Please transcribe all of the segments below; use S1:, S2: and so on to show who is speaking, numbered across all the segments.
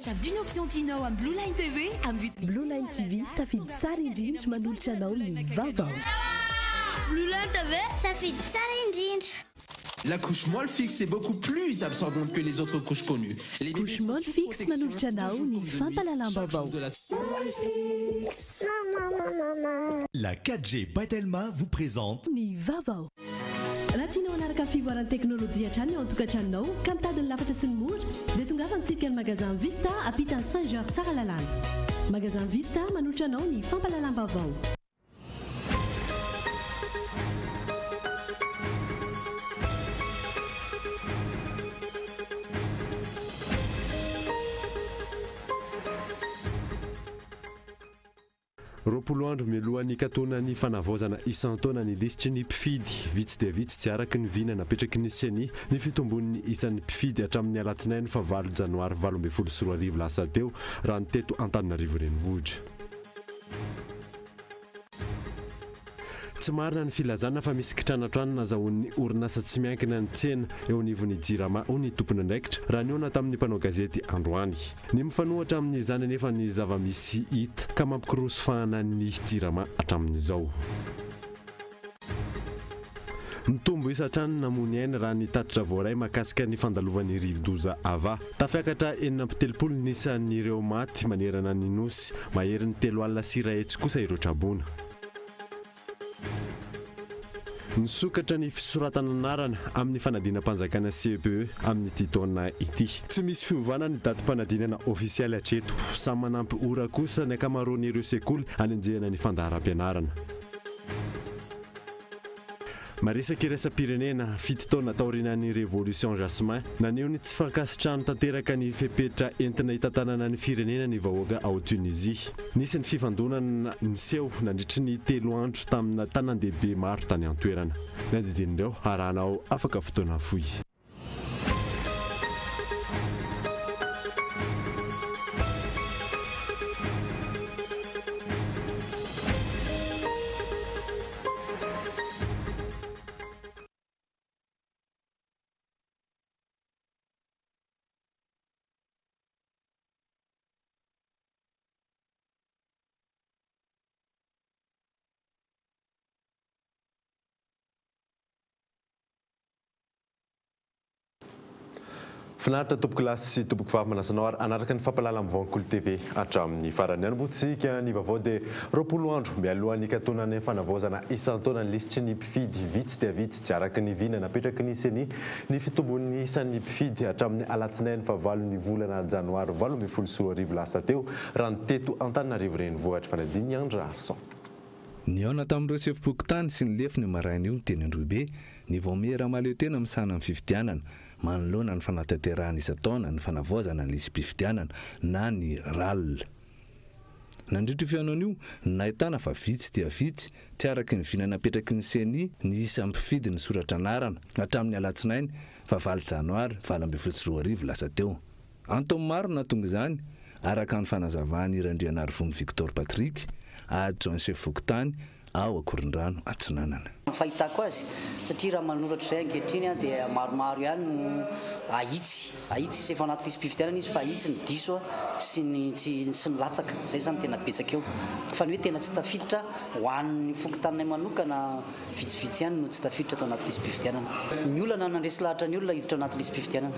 S1: Safidio ny option tianao amin'ny Blue Line TV amin'ny vidiny.
S2: Blue Line TV, safidy tsara indrindra manolotra anao ny vaovao.
S3: Blue Line TV, safidy tsara indrindra.
S4: La couche Molfix est beaucoup plus absorbante que les autres couches connues. Les bébés
S2: Couche
S4: sont sous
S2: Molfix
S4: protection
S2: manolotra anao
S4: toujours
S2: ny
S4: de nuit, chaque jour
S2: fampahalalam-baovao.
S4: de la
S5: La 4G by Telma vous présente
S2: Ny vaovao. Raha tianao hanaraka ny fivoaran'ny teknolojia hatrany ao an-tokantranonao ka mitady ny lafatra sy ny mora dia tongava mitsidika ny magasin Vista ampitan'ny Saint Georges Tsaralalàna. Magasin Vista manolotra anao ny fampahalalam-baovao.
S6: 20 andro mialohan'ny hikatonan'ny fanavaozana isan-taona ny lisitry ny mpifidy. Vitsy dia vitsy tsy araka ny vina napetraky ny Ceni ny fitombon'ny isan'ny mpifidy hatramin'ny alatsinainy fahavalo janoary 2018 lasa teo raha ny teto Antananarivo Renivohitra. Tsy marina ny filazana fa misy kitranatrano nazahoan'ny orinasa tsy miankina ny tsena eo anivon'ny Jirama, hoy ny tompon'andraikitra raha nihaona tamin'ny mpanao gazety androany. Ny mifanohitra amin'izany anefa ny zava-misy hita ka mampikoroso fahana ny Jirama hatramin'izao. Mitombo isa hatrany ny namoy aina raha ny tatitra voaray mahakasika ny fandalovan'ny rivodoza Ava. Tafiakatra 36 ny isan'ireo maty manerana ny Nosy. Maherin'ny 130 kosa ireo traboina. Nisokatra ny fisoratana anarana amin'ny fanadinam-panjakana CEPE amin'ity taona ity. Tsy misy fiovana ny datim-panadinana ofisialy hatreto. Samy manampy ora kosa ny ankamaroan'ireo sekoly hanenjehana ny fandaharam-pianarana. Maresaka iraisam-pirenena, fito taona taorianan'ny Révolution Jasmin, naneho ny tsy fankasitrahany tanteraka ny fepetra entina hitantanana ny firenena ny vahoaka ao Tunisie. Nisy ny fifandonana niseho nandritry ny telo andro tamina tanàn-dehibe maro tany an-toerana. Ny andidin'ireo harahanao afaka fotoana fohy. Finaritra tompoko lahy sy tompoko vavy manasa anao ary hanaraka ny fampahalalam-baovaon'ny Kolo TV hatramin'ny farany. Anombohantsika ny vaovao dia 20 andro mialohan'ny hikatonan'ny fanavaozana isan-taona ny lisitry ny mpifidy vitsy dia vitsy tsy araka ny vina napetraky ny Ceni ny fitombon'ny isan'ny mpifidy hatramin'ny alatsinainy fahavalo ny volana janoary 2018 lasa teo raha ny teto Antananarivo renivohitra. Fanadin'i Andry Raharison.
S7: Nihaona tamin'ireo sefom-pokontany sy ny lefiny io maraina io teny Androhibe ny vaomiera mahaleo tena misahana ny fifidianana manoloana ny fanatanterahana isan-taona ny fanavaozana ny lisi-pifidianana na ny RAL. Nandritra io fihaonana io no nahitana fa vitsy dia vitsy tsy araka ny vina napetraky ny Ceni ny isan'ny mpifidy nisoratra anarana hatramin'ny alatsinainy fahavalo janoary 2018 lasa teo. Antony maro no nahatonga izany, araka ny fanazavan'i Randrianarivony Victor Patrick, adjoint chef fokontany ao Ankorondrano Atsinanana.
S8: Ny fahitako azy, satria raha manoratra izay ankehitriny dia maromaro ihany no ahitsy, ahitsy izy efa anaty lisi-pifidianana izy fa ahitsy ny diso sy ny tsy sy ny latsaka, izay izany tena betsaka eo. Fa ny hoe tena tsy tafiditra, ho an'ny fokontaninay manokana, vitsivitsy ihany no tsy tafiditra tao anaty lisi-pifidianana. Ny olana nandresy lahatra ny olona hiditra ao anaty lisi-pifidianana.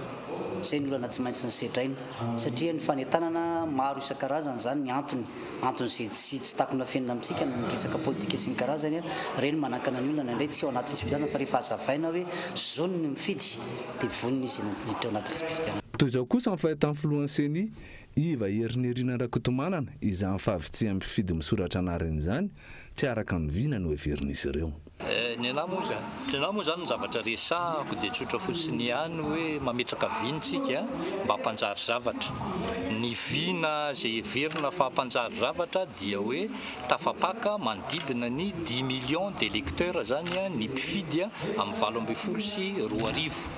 S8: Izay ny olana tsy maintsy nisedraina satria ny fanentanana maro isan-karazany izany ny antony, antony izay tsy tsy takona afenina amintsika ny resaka politika sy ny karazany, ireny manankana ny olona indraindray tsy ao anaty lisi-pifidianana fa rehefa hazavaina hoe zony ny mifidy dia vonona izy hiditra ao anaty lisi-pifidianana.
S7: Toy izao kosa ny fahitan'ny filohan'ny Ceni, Iva Herinirina Rakotomanana, izany fahavitsian'ny mpifidy misoratra anarana izany, tsy araka ny vina noheverin'izy ireo.
S9: Ny anah moa zany, ny anah moa zany ny zavatra resahako dia tsotra fotsiny ihany hoe mametraka vina tsika mba hampanjary zavatra. Ny vina izay heverina fa hampanjary zavatra dia hoe tafapaka manodidina ny dix millions d'électeurs zany ny mpifidy amin'ny 2018.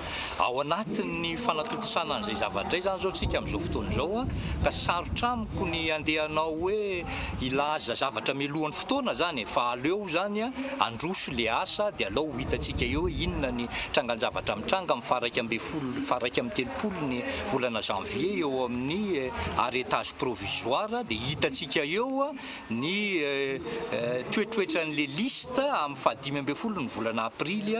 S9: Ao anatin'ny fanatontosana an'izay zavatra izay zany izao tsika amin'izao fotoana izao ka sarotra amiko ny handeha hanao hoe hilaza zavatra mialohan'ny fotoana zany e, fa aleo zany handroso le asa dia alao ho hitantsika eo hoe inona ny trangan-javatra mitranga amin'ny faha 11, faha 31 ny volana janvier eo amin'ny. arrêtage provisoire dia hitantsika eo ny toetoetran'le liste amin'ny faha 15 ny volana aprily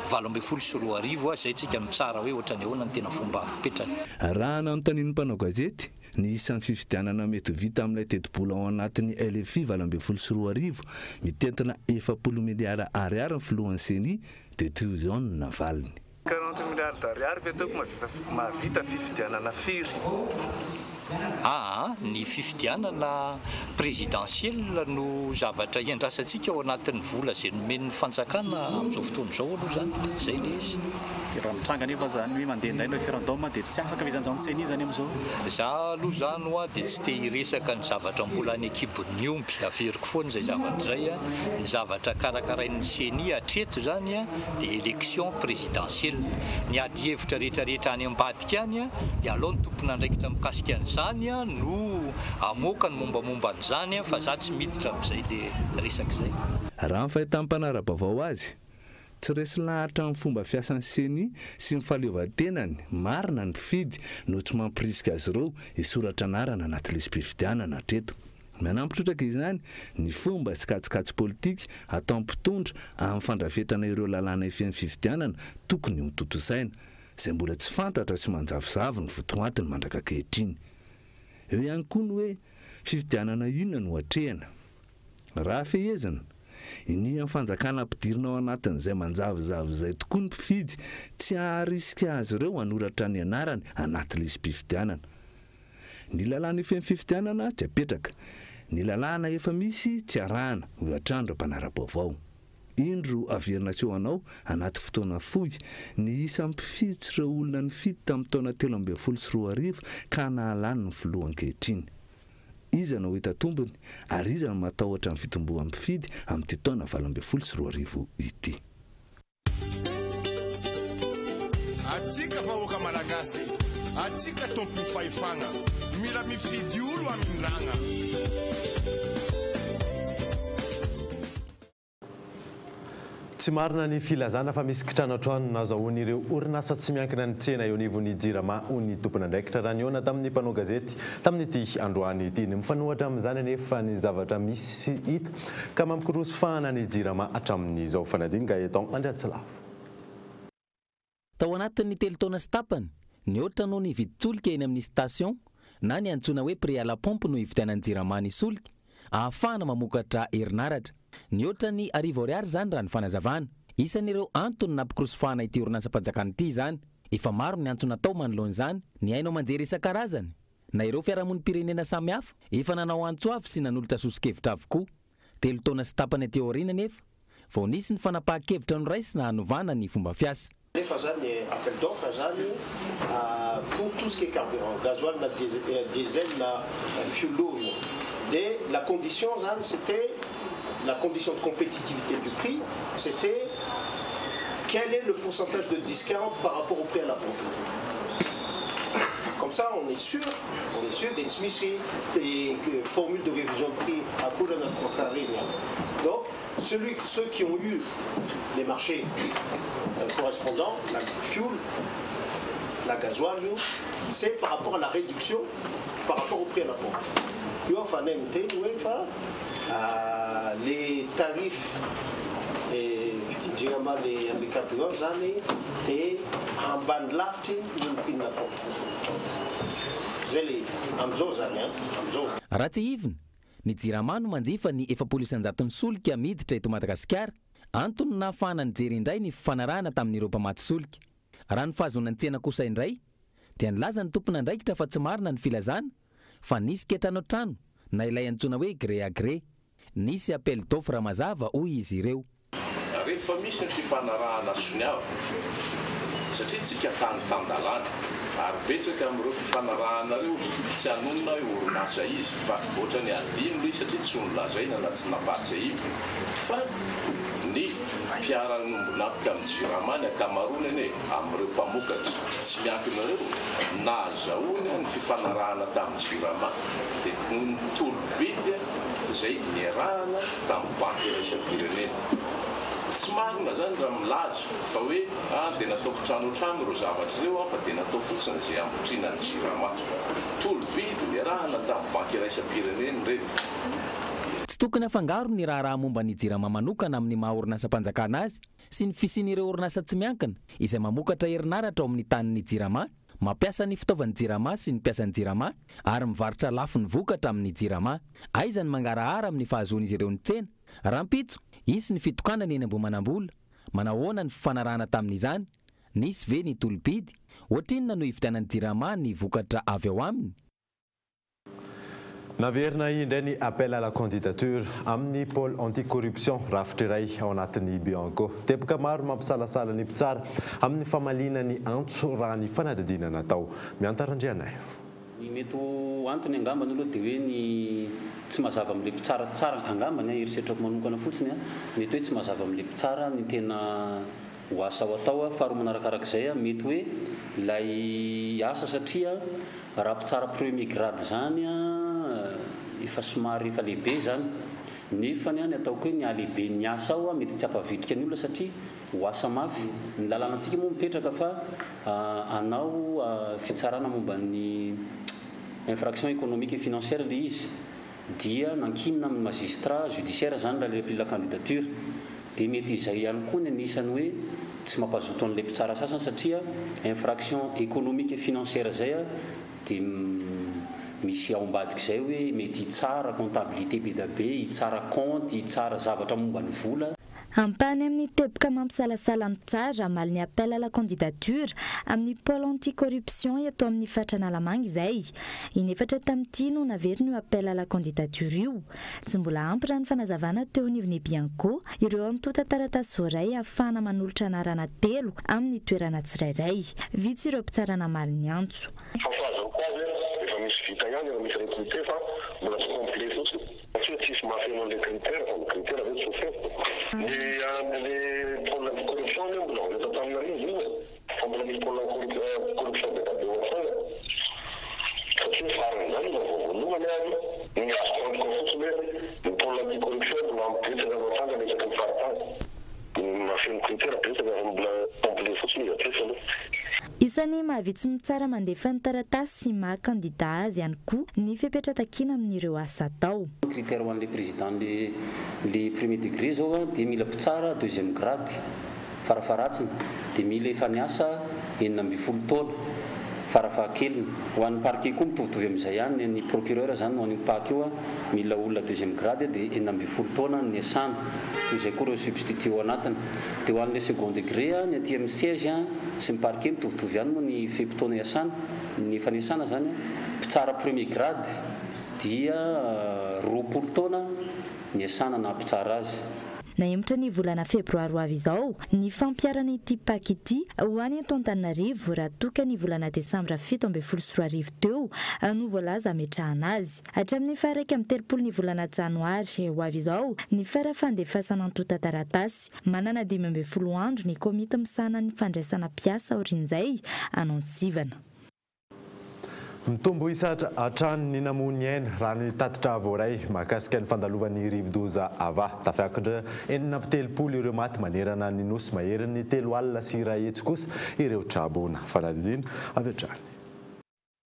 S9: 2018, izay tsika mitsara hoe ohatrany ahoana ny tena fomba fipetrany.
S7: Raha nanontanian'ny mpanao gazety ny isan'ny fifidianana mety ho vita amin'ilay tetibola ao anatin'ny LFI 2018 mitentina 40 miliara ariary ny filohan'ny CENI dia toy izao no navaliny.
S10: 40 milliards d'ariary ve tompoko mahavita fifidianana firy?
S9: Aa ny fifidianana présidentielle no zavatra iandrasantsika ao anatin'ny vola izay nomen'ny fanjakana amin'izao fotoana izao aloha izany, izay ilay izy.
S11: Dia raha mitranga anefa izany hoe mandeha indray ny référendum dia tsy afaka ve izany izao ny CENI izany amin'izao?
S9: Za aloha izany hoa dia tsy te hiresaka ny zavatra mbola any an-kibon'ny omby, averiko foana izay zavatra izay, ny zavatra karakarain'ny CENI hatreto izany dia élection présidentielle. Ny adihevitra rehetra rehetra any ambadika any dia alao ny tompon'andraikitra mikasika an'izany no hamoaka ny mombamomba an'izany fa za tsy miditra amin'izay le resaka izay.
S7: Raha ny fahitan'ny mpanara-baovao azy, tsy resy lahatra amin'ny fomba fiasan'ny Ceni sy ny fahaleovantenany marina ny mpifidy no tsy mampirisika azy ireo hisoratra anarana anaty lisi-pifidianana hatreto. Manampy trotraka izany ny fomba sy kajikajy politika ataon'ny mpitondra amin'ny fandrafetana ireo lalàna efen'ny fifidianana tokony hotontosaina, izay mbola tsy fantatra sy manjavozavo ny votoatiny mandrak'ankehitriny. Eo ihany koa ny hoe fifidianana inona no atrehina? Raha fehezina, inian'ny fanjakana ampidirina ao anatin'izay manjavozavo izay tokoa ny mpifidy tsy haharisika azy ireo hanoratra ny anarany anaty lisi-pifidianana. Ny lalàna ifehy ny fifidianana tsy apetraka. Ny lalàna efa misy tsy arahana, hoy hatrany ireo mpanara-baovao. Indro averina aseho anao anaty fotoana fohy ny isan'ny mpifidy sy ireo olona nifidy tamin'ny taona 2013 ka nahalany ny filoha ankehitriny. Iza no hita tombony ary iza no matahotra ny fitomboan'ny mpifidy amin'ity taona 2018 ity?
S12: Atsika vahoaka malagasy, atsika tompon'ny fahefagna, mila mifidy olo hamindragna.
S6: Tsy marina ny filazana fa misy kitranoantrano nazahoan'ireo orinasa tsy miankina ny tsena eo anivon'ny Jirama, hoy ny tompon'andraikitra raha nihaona tamin'ny mpanao gazety tamin'ity androany ity. Ny mifanohitra amin'izany anefa ny zavatra misy sy hita ka mampikorosy fahana ny Jirama hatramin'izao. Fanadino Gaëtan Andriatsilavo.
S13: Tao anatin'ny telo taona sy tapany, nihoatra noho ny vidin-tsolika eny amin'ny station na ny antsoina hoe prix à la pompe no ividianan'ny Jirama ny solika ahafahana mamokatra herinaratra. Nihoatra ny arivo ariary izany raha ny fanazavana. Isan'ireo antony nampikorosy fahana ity orinasam-panjakana ity izany. Efa maro ny antso natao manoloana izany, ny haino aman-jery isan-karazany, na ireo fiarahamonim-pirenena samihafa efa nanao antso avo sy nanolotra soso-kevitra avokoa. Telo taona sy tapany aty aoriana anefa vao nisy ny fanapahan-kevitra noraisina hanovana ny fomba fiasa.
S14: Nefa zany appel d'offre zany pour tout ce qui est carburant, gasoil na diesel na fioul lourd io. De la condition zany c'était la condition de compétitivité du prix c'était quel est le pourcentage de discount par rapport au prix à la pompe. Comme ça on est sûr, on est sûr de tsy misy formule de révision de prix akory anaty contrat regny any. Donc celui, ceux qui ont eu les marchés correspondants, la fuel, la gasoil, c'est par rapport à la réduction par rapport au prix à la pompe. Io afa anay miteny hoe fa les tarifs fitindrina le amy carburant zany de ambany lavitry noho ny prix de la pompe. Zay le amizao zany an, amizao.
S13: Raha tsiahivina, ny Jirama no manjifa ny 40% solika miditra eto Madagasikara, antony nahafahana nijery indray ny fifanarahana tamin'ireo mpamatsy solika. Raha ny fahazoana ny tsena kosa indray, dia nilaza ny tompon'andraikitra fa tsy marina ny filazana fa nisy kiantranoantrano na ilay antsoina hoe gré à gré. Nisy appel d'offre mazava hoy izy ireo.
S15: Rehefa misy ny fifanarahana soniavina, satria tsika tany tan-dalàna, ary betsaka amin'ireo fifanarahana ireo tsy hanonona hoe orinasa izy fa ohatran'ny hadino ilay izy satria tsy nolazaina na tsy nampahatsiahivina fa ny mpiara-miombon'antoka amin'ny Jirama ny ankamaroany anie amin'ireo mpamokatra tsy miankina ireo nahazahoany ny fifanarahana tamin'ny Jirama dia noho ny tolo-bidy izay niarahana tamin'ny banky iraisam-pirenena. Tsy marina izany raha milaza fa hoe ah dia nataoko trano an-trano ireo zavatra ireo an fa dia natao fotsiny izay hambotriana ny Jirama. Tolo-bidy io. Nifanarahana tamin'ny Banky Iraisam-pirenena ireny.
S13: Tsy tokony hafangaro ny raharaha momba ny Jirama manokana amin'ny maha orinasam-panjakana azy sy ny fisian'ireo orinasa tsy miankina izay mamokatra herinaratra ao amin'ny tanin'ny Jirama, mampiasa ny fitaovan'ny Jirama sy ny mpiasan'ny Jirama ary mivarotra lafo ny vokatra amin'ny Jirama. Aiza ny mangarahara amin'ny fahazoan'izy ireo ny tsena? Rahampitso, hisy ny fitokanana eny Ambohimanambola. Manao ahoana ny fifanarahana tamin'izany? Nisy ve ny tolo-bidy? Ohatrinona no hividianan'ny Jirama ny vokatra avy ao aminy?
S6: Naverina indray ny appel à la candidature amin'ny pôle anti-corruption rafitra iray ao anatin'ny Bianco. Teboka maro mampisalasala ny mpitsara amin'ny famaliana ny antso raha ny fanadihadiana natao. Mianta Randrianaivo.
S16: Ny mety ho antony angambany aloha dia hoe ny tsy mazava amin'ilay mpitsara tsara angambany an, eritreritrako manokana fotsiny an, mety hoe tsy mazava amin'ilay mpitsara ny tena ho asa ho atao, faharoa manarakarak'izay an, mety hoe ilay asa satria raha mpitsara premier grade izany an, efa somary efa lehibe izany, nefany an ny ataoko hoe ny halehiben'ny asa ao an mety tsy hampavitrika ny olona satria Ho asa mafy. Ny lalànantsika moa mipetraka fa hanao fitsarana momba ny infraction économique et financière ilay izy dia nankinina amin'ny magistrat judiciaire izany raha ilay mpila candidature. Dia mety izay ihany koa ny anisan'ny hoe tsy mampazoto an'ilay mpitsara sasany satria infraction économique et financière izay dia misy ao ambadik'izay hoe mety hitsara comptabilité be da be, hitsara compte, hitsara zavatra momba ny vola.
S17: Ampahany amin'ny teboka mampisalasala ny mpitsara hamaly ny appel à la candidature amin'ny pôle anti-corruption eto amin'ny faritra Analamanga izay. In'efatra tamin'ity no naverina io appel à la candidature io. Tsy mbola ampy raha ny fanazavana teo anivon'ny Bianco ireo antontan-taratasy voaray ahafahana manolotra anarana telo amin'ny toerana tsirairay. Vitsy ireo mpitsara namaly ny antso.
S18: Fa fahazahoako azy efa misy vita ihany, efa misy recruter fa mbola tsy complet fotsiny. Fa tsy hoe tsisy mahafeno an'ilay critère fa ny critère ve tsy ho feno? Ny an'le pôle anti corruption anie mbola vao eto Antananarivo io e! Fa mbola misy pôle anti corruption be da be ao foana fa tsy hoe farany izany mbola vao voalohany ary ny azoko antoka fotsiny hoe ny pôle anti corruption mbola ampy betsaka no atsangana isaky ny faritany. Ny mahafeno critère betsaka fa mbola complet fotsiny izy hatreto aloha.
S17: Isan'ny mahavitsy mitsara mandefa ny taratasy sy maha kandida azy ihany koa ny fepetra takiana amin'ireo asa atao.
S16: Ny critère ho an'ilay président le le premier degré zao a dia mila mpitsara deuxième grade farafaharatsiny dia mila efa niasa 16 taona farafahakeliny. Ho an'ny parquet koa mitovitovy amin'izay ihany ny an'ny procureur zany ho an'io pac io a mila olona deuxième grade dia 16 taona niasana toy izay koa ireo substitut ao anatiny. Dia ho an'ilay second degré a ny aty amin'ny siège a sy ny parquet mitovitovy ihany moa ny fe-potoana iasana, ny efa niasana izany, mpitsara premier grade dia 20 taona niasana naha mpitsara azy.
S17: Nahemotra ny volana febroary ho avy izao ny fampiharana ity pac ity ho any eto Antananarivo raha toa ka ny volana desambra 2017 teo no voalaza hametrahana azy. Hatramin'ny faha 31 ny volana janoary ho avy izao ny fara fandefasana antontan-taratasy. Manana 15 andro ny komity misahana ny fandraisana mpiasa aorian'izay hanao ny sivana.
S6: Mitombo isa hatrany ny namoy ny aina raha ny tatitra voaray mahakasika ny fandalovan'ny rivodoza Ava. Tafiakatra 36 ireo maty manerana ny Nosy, maherin'ny 130 kosa ireo traboina. Fanadihadiana avy hatrany.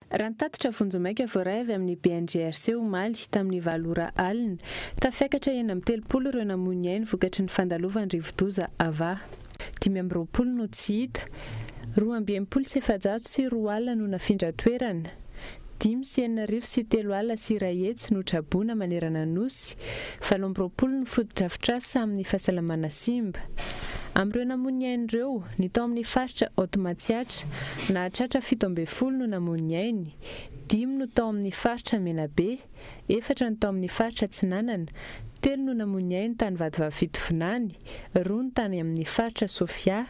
S19: Raha ny tatitra vonjimaika voaray avy amin'ny BNGRC omaly tamin'ny valo ora alina, tafiakatra 36 ireo namoy ny ainy vokatry ny fandalovan'ny rivodoza Ava. 25 no tsy hita, 462 no nafindra toerana, 605 100 no traboina manerana ny Nosy, 28 ny fotodrafitrasa amin'ny fahasalamana simba. Amin'ireo namoy ny ainy ireo, ny tao amin'ny faritra Haute Matsiatra, nahatratra 17 no namoy ny ainy, dimy no tao amin'ny faritra Menabe, efatra ny tao amin'ny faritra Atsinanana, telo no namoy ny ainy tany Vatovavy Fitovinany, roa ny tany amin'ny faritra Sofia,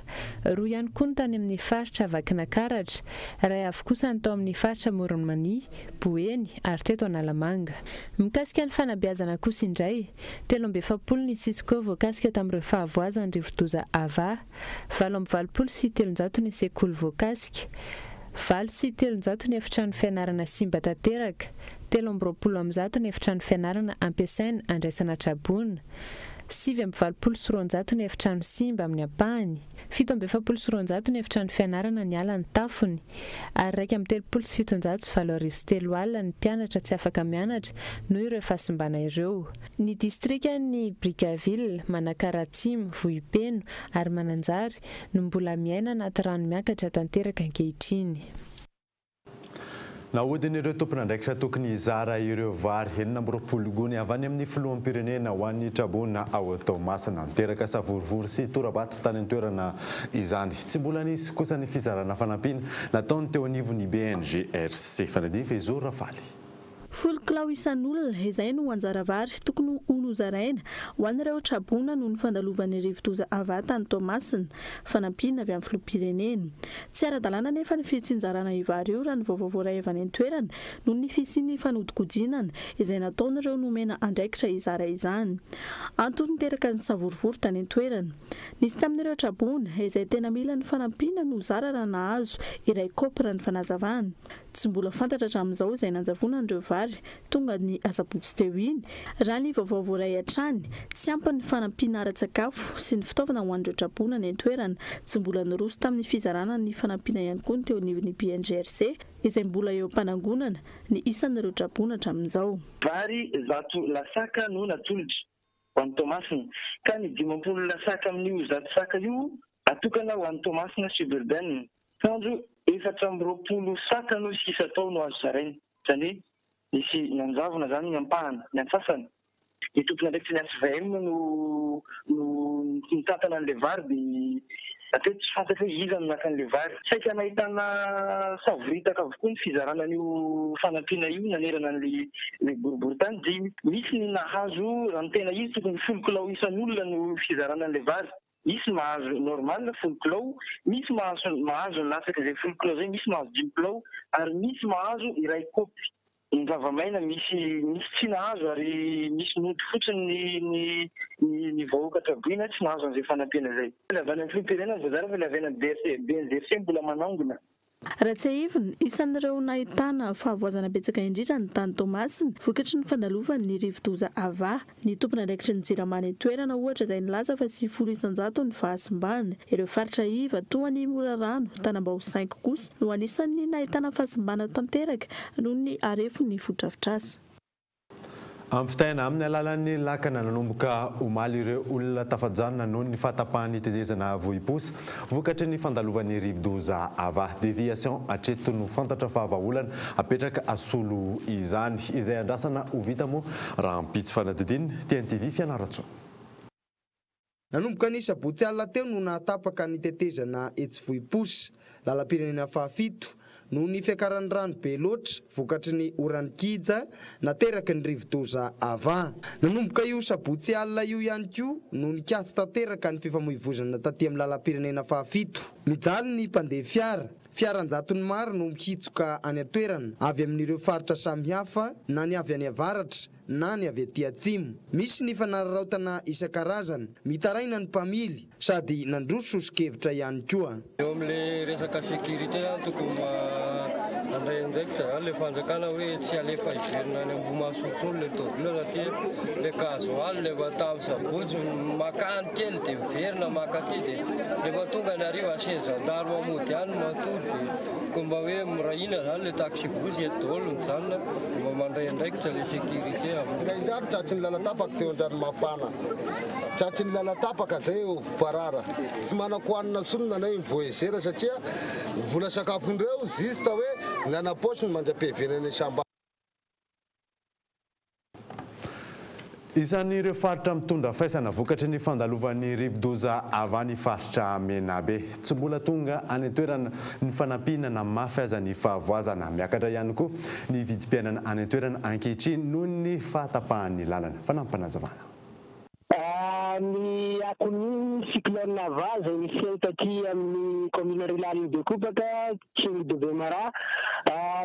S19: roa ihany koa ny tany amin'ny faritra Vakinakaratra, iray avy kosa ny tao amin'ny faritra Amoron'i Mania, Boeny ary teto Analamanga. Mikasika ny fanabeazana kosa indray, 43 ny Cisco voakasika tamin'ireo fahavoazan'ny rivodoza Ava. 388 ny sekoly voakasika. 308 ny efitrano fianarana simba tanteraka. 123 ny efitrano fianarana ampiasaina andraisana traboina. 289 ny efitrano simba amin'ny ampahany, 247 ny efitrano fianarana niala ny tafony, ary 731 803 ny mpianatra tsy afaka mianatra noho ireo fahasimbana ireo. Ny distrikan'i Brickaville, Manakara Atsimo, Vohipeno ary Mananjary no mbola miaina anaty rano miakatra tanteraka ankehitriny.
S6: Nahodin'ireo tompon'andraikitra tokony hizara ireo vary 26 gony avy any amin'ny filoham-pirenena ho an'ny traboina ao Toamasina. Niteraka savorovoro sy tora-bato tany an-toerana izany. Tsy mbola nisy kosa ny fizarana fanampiana nataon'ny teo anivon'ny BNGRC. Fanadihadiana Fehizoro Rafaly.
S20: Folo kilao isan'olona, izay no anjara vary tokony ho nozaraina ho an'ireo traboina noho ny fandalovan'ny rivodoza Ava tany Toamasina, fanampiana avy amin'ny filoham-pirenena. Tsy ara-dalàna anefa ny fitsinjarana io vary io raha ny vaovao voaray avy any an-toerana noho ny fisian'ny fanodinkodinana izay nataon'ireo nomena andraikitra hizara izany. Antony niteraka ny savorovoro tany an-toerana. Nisy tamin'ireo traboina izay tena mila ny fanampiana no zara raha nahazo iray kaopy raha ny fanazavana. Tsy mbola fantatra hatramin'izao izay nanjavonan'ireo vary tonga ny asabotsy teo iny. Raha ny vaovao voaray hatrany, tsy ampy ny fanampiana ara-tsakafo sy ny fitaovana ho an'ireo traboina any an-toerana. Tsy mbola niroso tamin'ny fizarana ny fanampiana ihany koa ny teo anivon'ny BNGRC izay mbola eo am-panangonana ny isan'ireo traboina hatramin'izao.
S21: Vary 100 lasaka no natolotra ho an'i Toamasina, ka ny 50 lasaka amin'io 100 saka io atokana ho an'i Toamasina Suburbaine. Kanjo 24 saka no sisa tao no azo zaraina. Izany hoe nisy nanjavona izany ny ampahany, ny antsasany. Ny tompon'andraikitry ny HVM no no nitantana an'ilay vary dia hatreto tsy fantatra hoe iza no naka an'ilay vary. Saika nahitana savoritaka avokoa ny fizarana an'io fanampiana io nanerana an'ilay ilay boriborintany dia misy ny nahazo, raha ny tena izy tokony folo kilao isan'olona no fizarana an'ilay vary. Misy mahazo normal folo kilao, misy mahazo mahazo ny latsaka izay folo kilao izay, misy mahazo dimy kilao ary misy mahazo iray kaopy. Ny zava-maina misy misy tsy nahazo ary misy nody fotsiny ny ny ny ny vahoaka traboina tsy nahazo an'izay fanampiana izay. Ilay avy any amin'ny filoham-pirenena no voazara fa ilay avy any amin'ny BRC BNGRC mbola manangona.
S20: Raha tsiahivina, isan'ireo nahitana fahavoazana betsaka indrindra ny tany Toamasina, vokatry ny fandalovan'ny rivodoza Ava. Ny tompon'andraikitry ny Jirama any an-toerana, ohatra, izay nilaza fa 90% ny fahasimbana. Ireo faritra iva, toa an'i Morarano, Tanambao Cinq kosa no anisan'ny nahitana fahasimbana tanteraka noho ny harefon'ny fotodrafitrasa.
S6: Ampitaina amin'ny alalan'ny lakana nanomboka omaly ireo olona tafajanona noho ny fahatapahan'ny tetezana Vohiposa vokatry ny fandalovan'ny rivodoza Ava. Déviation hatreto no fantatra fa vahaolana apetraka hasolo izany. Izay andrasana ho vita moa rahampitso fanadihadiana TNTV Fianarantsoa.
S22: Nanomboka ny sabotsy alina teo no nahatapaka ny tetezana etsy Vohiposa, lalam-pirenena fahafito, noho ny fiakaran'ny rano be loatra vokatry ny oran-kija nateraky ny rivodoza Ava. Nanomboka io sabotsy alina io ihany koa no nikatso tanteraka ny fifamoivoizana taty amin'ny lalam-pirenena fahafito. Mijaly ny mpandeha fiara. Fiara an-jatony maro no mihitsoka any an-toerana avy amin'ireo faritra samihafa na ny avy any avaratra na ny avy aty atsimo. Misy ny fanararaotana isan-karazany, mitaraina ny mpamily sady nandroso soso-kevitra ihany koa.
S23: Eo amin'ilay resaka sécurité zany tokony mba handray andraikitra zany ilay fanjakana hoe tsy alefa hiverina any Ambohimahasoa intsony ilay tôbila satria ilay gasoil efa tamin'ny sabotsy maka any kely dia miverina maka aty dia rehefa tonga ny hariva asian'ny gendarme mody any matory dia tokony mba hoe miray hina zany ilay taxi-brousse eto daholo mijanona Mba mandray andraikitra le sécurité am.
S24: Indraindray tratry ny lalatapaka teo Andranomafana. Tratry ny lalatapaka zay eo Farara. Tsy manan-kohanina intsony nanay ny voyageur satria ny vola sakafondreo juste hoe ny any am-paosiny mandra-piheverana ny sambava.
S6: Isan'ireo faritra mitondra faisana vokatry ny fandalovan'ny rivodoza avy any faritra Menabe. Tsy mbola tonga any an-toerana ny fanampiana na mafy aza ny fahavoazana. Miakatra ihany koa ny vidim-piainana any an-toerana ankehitriny noho ny fahatapahan'ny lalana. Fanampinazavana.
S25: Ny akon'ny cyclone Ava izay niseho taty amin'ny kaominina Rilalin'i Bekopaka, Tsingy de Bemaraha,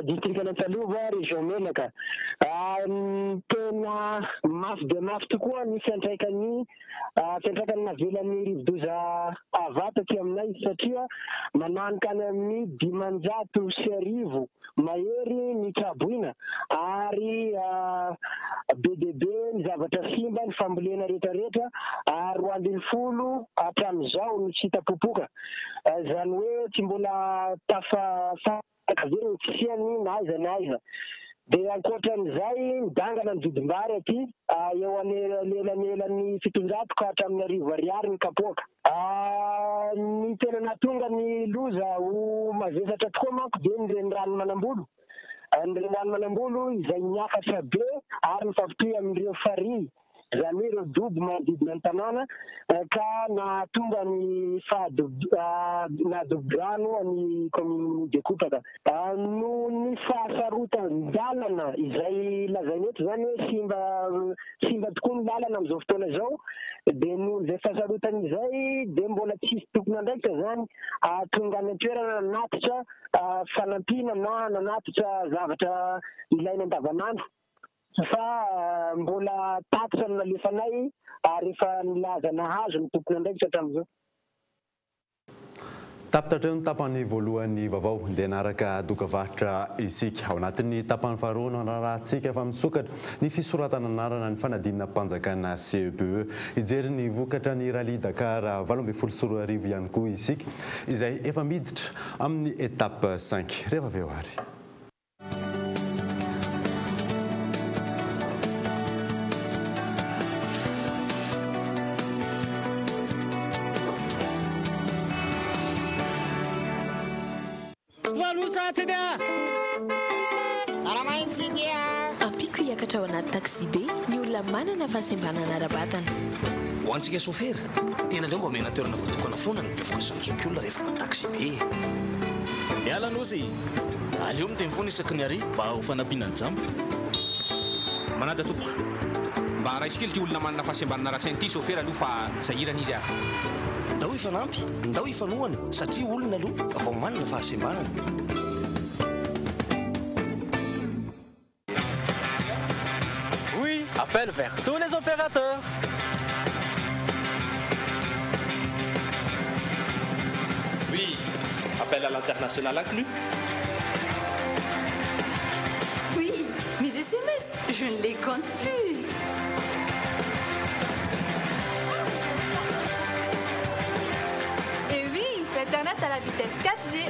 S25: distrikan'Antsalova, région Menaka. Tena mafy dia mafy tokoa ny fiantraikan'ny fiantraikany navelan'ny rivodoza Ava taty aminay satria mananika any amin'ny 1500 mahery ny traboina ary Be dia be ny zavatra simba, ny fambolena rehetrarehetra ary 12 hatramin'izao no tsy hita popoka. Izany hoe tsy mbola tafasaraka ve ny fisiany na aiza na aiza. Dia ankoatran'izay, midangana ny vidim-bary aty, eo anelanelan'ny 700 ka hatramin'ny 1000 ariary ny kapoaka. Ny tena nahatonga ny loza ho mavesatra tokoa manko dia ny reniranon'i Manambolo. Ny renirano Manambolo izay niakatra be ary nifampitohy amin'ireo farihy, izany hoe ireo dobo manodidina ny tanàna ka nahatonga ny nahadobo-drano an'i kaominin'i Bekopaka. Noho ny fahasarotan-dalana izay lazaina eto izany hoe simba simba tokoa ny lalana amin'izao fotoana izao dia noho izay fahasarotana izay dia mbola tsisy tompon'andraikitra izany tonga any an-toerana nanatitra fanampiana na nanatitra zavatra ilaina andavanandro fa mbola tatitra no nalefanay ary efa nilaza nahazo ny tompon'andraikitra hatramin'izao.
S6: Tapitra hatreo ny tapany voalohan'ny vaovao dia hanaraka dokavarotra isika. Ao anatin'ny tapany faharoa no hanarahantsika fa misokatra ny fisoratana anarana ny fanadinam-panjakana CEPE. Hijery ny vokatra ny Rallye Dakar 2018 ihany koa isika izay efa miditra amin'ny étape cinq. Rehefa avy eo ary.
S1: Ampiako hiakatra ao anaty taxi-be ny olona manana fahasembanana ara-batana.
S2: Ho antsika sôfera, tena aleo mba omena toerana voatokana foana ny bevoka sy ny zokiolona rehefa manao taxi-be e.
S11: Miala Nosy! Aleo miteny foana isaky ny ary mba ho fanampiana ny jamba.
S3: Manaja tompoko. Mba raiso kely ity olona manana fahasembanana ara-tsaina ity sôfera aloha fa sahirana izy a.
S2: Ndao hifanampy, ndao hifanohana satria olona aloha vao manana fahasembanana.
S4: Oui, appel vers tous les opérateurs.
S5: Oui, appel à l'international inclus.
S26: Oui, mes SMS, je ne les compte plus.
S27: Et oui, l'internet à la vitesse 4G.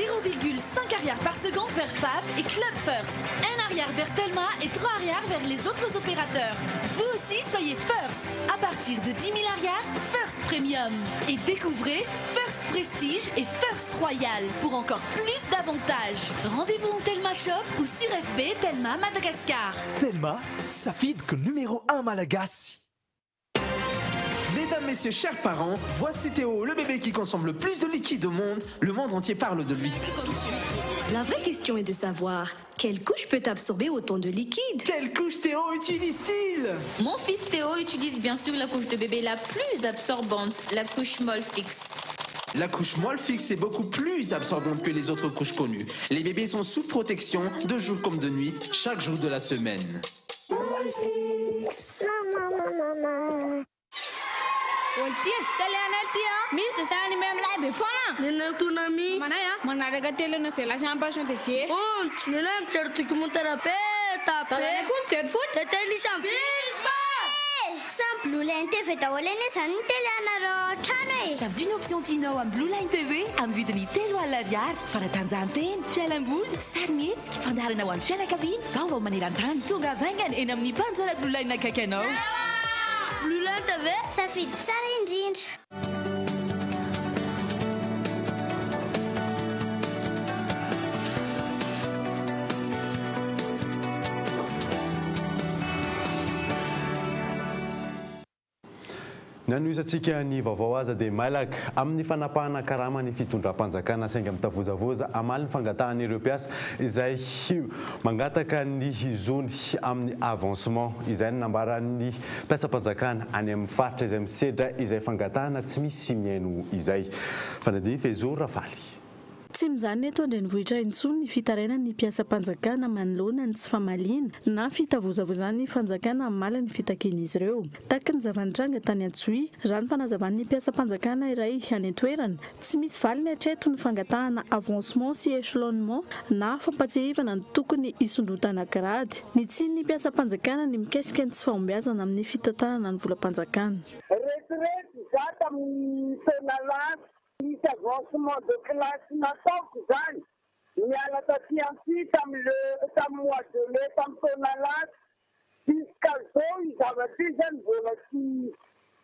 S28: 0,5 ariary par seconde vers FAF et Club First. 1 ariary vers Telma et 3 ariary vers les autres opérateurs. Vous aussi, soyez First. À partir de 10 000 ariary, First Premium. Et découvrez First Prestige et First Royal pour encore plus d'avantages. Rendez-vous en Telma Shop ou sur FB Telma Madagascar.
S29: Telma, safidiko numéro 1 malagasy.
S30: Mesdames, Messieurs, chers parents, voici Théo, le bébé qui consomme le plus de liquide au monde. Le monde entier parle de lui.
S31: La vraie question est de savoir quelle couche peut absorber autant de liquide
S30: Quelle couche Théo utilise-t-il
S32: Mon fils Théo utilise bien sûr la couche de bébé la plus absorbante, la couche Molfix.
S30: La couche Molfix est beaucoup plus absorbante que les autres couches connues. Les bébés sont sous protection de jour comme de nuit, chaque jour de la semaine.
S33: Molfix, maman, maman.
S34: Olo ty télé anay ty a misy dessin animé milay be foana
S35: Nenay Konami
S34: Manay a manaraka télénovela sy Passion TV
S35: Ontsy nenay mijery documentaire be da be
S34: Dadanay koa mijery foot
S35: De télé isam
S33: Samy Blue Line TV daholo anie zany ny télé anareo ao an-trano e
S36: Safidio ny option tianao amin'ny Blue Line TV amin'ny vidiny 30 ariary. Fanatanjahantena, fialamboly, sarimihetsika, fandaharana ho an'ny fianakaviana, vaovao maneran-tany. Tonga vaingana eny amin'ny mpanjara Blue Line akaiky anao.
S35: Blue Line TV
S33: Safidy tsara indrindra.
S6: Ny hanohizantsika ny vaovao aza dia mailaka amin'ny fanapahana karama ny fitondram-panjakana saingy mitavozavoza hamaly ny fangatahan'ireo mpiasa izay mangataka ny zony amin'ny avancement. Izay no nambaran'ny mpiasam-panjakana any amin'ny faritra izay misedra izay fangatahana tsy misy mihaino izay. Fanadihadiana Fehizoro Rafaly.
S7: Tsy mijanona eto an-drenivohitra intsony ny fitarainan'ny mpiasam-panjakana manoloana ny tsy famaliana na fitavozavozan'ny fanjakana hamaly ny fitakian'izy ireo. Tahaky ny zava-nitranga tany Antsohihy, raha ny fanazavan'ny mpiasam-panjakana iray any an-toerana, tsy misy valiny hatreto ny fangatahana avancement sy echelonnement na fampatsiahivana ny tokony hisondrotana grady. Nitsin'ny mpiasam-panjakana ny mikasika ny tsy fahombiazana amin'ny fitantanana ny volam-panjakana.
S8: Retirety za tamin'ny taona lasa. Nisy avancement de classe nataoko izany, niala taty Antsohihy tamin'ny le tamin'ny mois de mai tamin'ny taona lasa, jusqu'à zao io zavatra io zany mbola tsy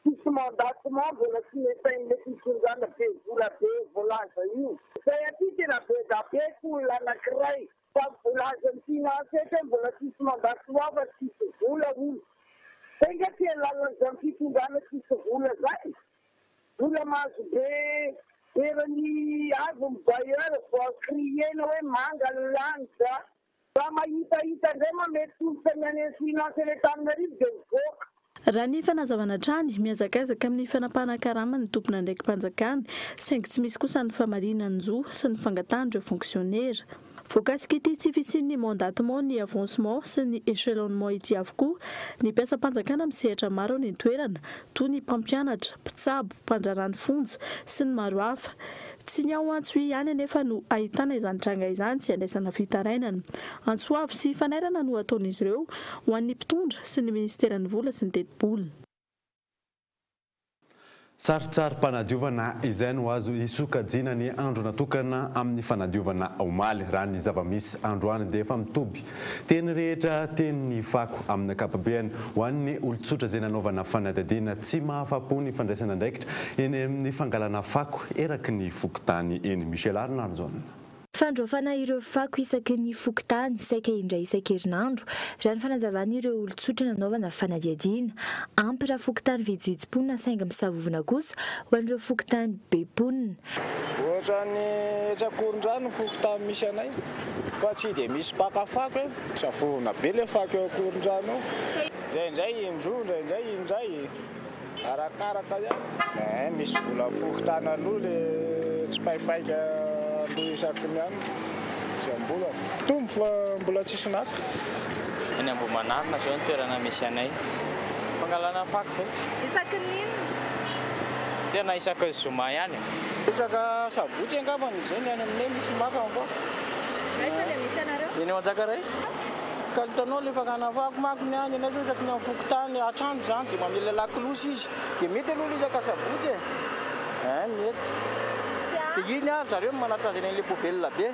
S8: tsisy mandatement, mbola tsy nefain'le fitondrana be vola be voalaza io. Zay aty tena be da be olona anakiray fa voalazan'ny finance eto hoe mbola tsisy mandatement fa tsisy vola hono. Zay nga tsy alalan'izany fitondrana tsisy vola zany? Vola mahazo be eran'ny avy ny bailleur vao crier-na hoe manga ny lanitra. Raha mahitahita indray ma mety tolotra ny any amin'ny finance any Antananarivo dia mivoaka.
S7: Raha ny fanazavana hatrany, mihazakazaka amin'ny fanapahana karama ny tompon'andraiki-panjakana, saingy tsy misy kosa ny famaliana ny zo sy ny fangatahan'ireo fonksionera. Voakasik'ity tsy fisian'ny mandatement ny avancement sy ny echelonnement ity avokoa ny mpiasam-panjakana amin'ny sehatra maro any an-toerana, toy ny mpampianatra, mpitsabo, mpandraharaha ny fonja, sy ny maro hafa. Tsy ny ao Antsohihy ihany anefa no ahitana izany tranga izany sy andraisana fitarainana. Antso avo sy fanairana no ataon'izy ireo ho an'ny mpitondra sy ny minisiteran'ny vola sy ny tetibola.
S6: Sarintsarim-panadiovana izay no azo hisokajiana ny andro natokana amin'ny fanadiovana omaly. Raha ny zava-misy androany dia efa mitoby teny rehetra teny ny fako amin'ny ankapobeany. Ho an'ny olon-tsotra izay nanaovana fanadihadiana, tsy mahafa-po ny fandraisana andraikitra eny amin'ny fangalana fako eraky ny fokontany eny. Michel Arnarison.
S9: Fandraofana ireo fako isaky ny fokontany, saika indray isan-kerinandro, raha ny fanazavan'ireo olon-tsotra nanaovana fanadihadiana. Ampy raha fokontany vitsivitsy mponina saingy misavovona kosa ho an'ireo fokontany be mponina.
S10: Ohatran'ny etsy Ankorondrano ny fokontany misy anay fa tsy dia misy mpaka fako e. Misavovona be ilay fako eo Ankorondrano eo. Indraindray indroa, indraindray indray. Arakaraka ihany. Eh, misy vola fokontany aloha le tsipaipaika aloha isaky ny any isam-bolana. Mitombo fa mbola tsisy naka.
S12: Eny Ambohimanarina izao ny toerana misy anay. Fangalana fako ve?
S13: Isaky ny inona?
S12: Tena isaky ny zoma ihany e. Isaka sabotsy angambany izay ny any aminay misy maka ny fako.
S13: Aiza ilay misy anareo?
S12: Eny Manjakaray. Kalitanao le fakana fako manko ny any anay zao isaky ny am fokontany hatrano zany de mamela lakolosy izy de mety aloha le isaka sabotsy e ein mety de iny ary zareo no manatr'azy any le poubelle be.